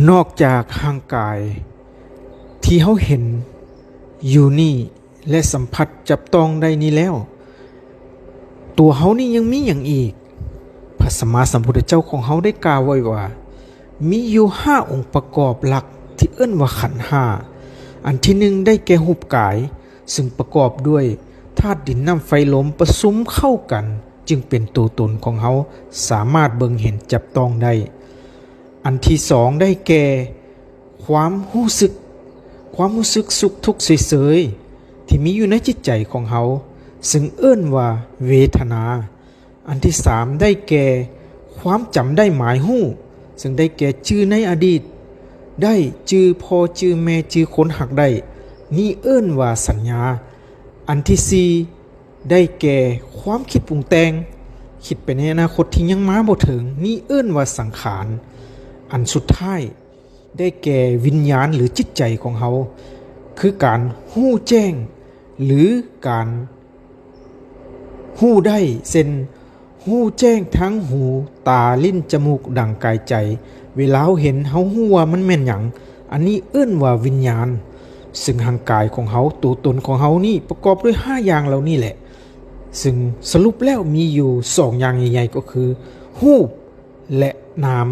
ນອກຈາກຮ່າງກາຍທີ່ເຮົາເຫັນຢູ່ນີ້ ແລະ ສຳຜັດຈັບຕ້ອງໄດ້ນີ້ແລ້ວ, ຕົວເຮົານີ້ຍັງມີຫຍັງອີກ? ພະສຳມາສຳພຸດທະເຈົ້າຂອງເຮົາໄດ້ກ່າວໄວ້ວ່າ ມີຢູ່ຫ້າອົງປະກອບຫຼັກທີ່ເອີ້ນວ່າຂັນຫ້າ. ອັນທີໜຶ່ງໄດ້ແກ່ຮູບກາຍ, ຊຶ່ງປະກອບດ້ວຍທາດດິນ ນ້ຳ ໄຟ ລົມ ປະຊຸມເຂົ້າກັນ ຈຶ່ງເປັນຕົວຕົນຂອງເຮົາ ສາມາດເບິ່ງເຫັນຈັບຕ້ອງໄດ້. ອັນທີສອງໄດ້ແກ່ຄວາມຮູ້ສຶກ, ຄວາມຮູ້ສຶກສຸກທຸກເສີຍໆ ທີ່ມີຢູ່ໃນຈິດໃຈຂອງເຮົາ, ຊຶ່ງເອີ້ນວ່າເວທະນາ. ອັນທີສາມໄດ້ແກ່ຄວາມຈຳໄດ້ໝາຍຮູ້, ຊຶ່ງໄດ້ແກ່ຈື່ໃນອະດີດໄດ້, ຈື່ພໍ່ຈື່ແມ່, ຈື່ຄົນຮັກໄດ້, ນີ້ເອີ້ນວ່າສັນຍາ. ອັນທີສີ່ໄດ້ແກ່ຄວາມຄິດປຸງແຕ່ງ, ຄິດໄປໃນອະນາຄົດທີ່ຍັງມາບໍ່ເຖິງ, ນີ້ເອີ້ນວ່າສັງຂານ. ອັນສຸດທ້າຍໄດ້ແກ່ວິນຍານ ຫຼື ຈິດໃຈຂອງເຮົາ, ຄືການຮູ້ແຈ້ງ ຫຼື ການຮູ້ໄດ້, ເຊັ່ນ ຮູ້ແຈ້ງທາງຫູ, ຕາ, ລີ້ນ, ຈະມູກ, ດັງ, ກາຍ, ໃຈ. ເວລາເຮົາເຫັນ, ເຮົາຮູ້ວ່າມັນແມ່ນຫຍັງ. ອັນນີ້ເອີ້ນວ່າວິນຍານ. ຊຶ່ງຮ່າງກາຍຂອງເຮົາ, ຕົວຕົນຂອງເຮົານີ້ ປະກອບດ້ວຍຫ້າຢ່າງເຫຼົ່ານີ້ແຫຼະ. ຊຶ່ງສະຫຼຸບແລ້ວມີຢູ່ສອງຢ່າງໃຫຍ່ໆ ກໍຄື ຮູບ ແລະ ນາມ.